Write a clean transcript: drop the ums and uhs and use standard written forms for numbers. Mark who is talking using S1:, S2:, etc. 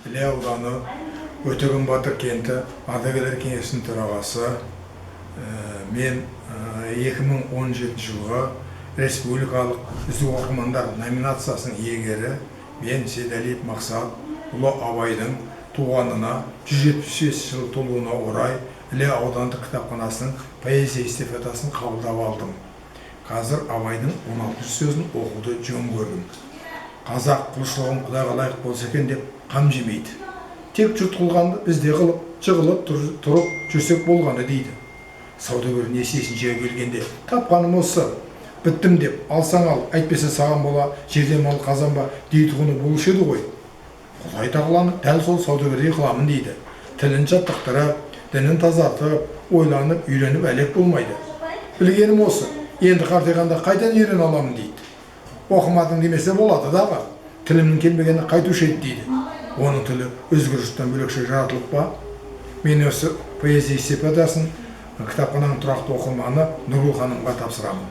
S1: Іле ауданы, Өтеген батыр кенті ардагерлер кеңесінің төрағасы. Мен 2017 жылғы республикалық үздік оқырмандар номинациясының иегері. Мен, Сейдалиев Мақсат, ұлы Абайдың туғанына 175 жыл толуына орай Іле аудандық кітапханасының поэзия эстафетасын қабылдап алдым. Қазір Абайдың 16 сөзін оқуды жөн көрдім. Қазақ құлшылығым Құдайға лайық болса екен деп қам жемейді. Тек жұрт қылғанды біз де қылып, жығылып тұрып жүрсек болғаны дейді. Саудагер несиесін жия келгенде тапқаным осы, біттім деп, алсаң ал, әйтпесе саған бола жерден мал қазанба дейтұғыны болушы еді ғой. Құдай тағаланы дәл сол саудагердей қыламын дейді. Тілін жаттықтырып, дінін тазартып, ойланып, үйреніп әлек болмайды. Білгенім осы, енді қартайғанда қайдан үйрене аламын дейді. Оқымадың демесе болады дағы, тілімнің келмегені қайтушы еді дейді. Оның тілі өзге жұрттан бөлекше жаратылып па? Мен осы поэзия эстафетасын кітапхананың тұрақты оқырманы Нұргүл ханымға тапсырамын.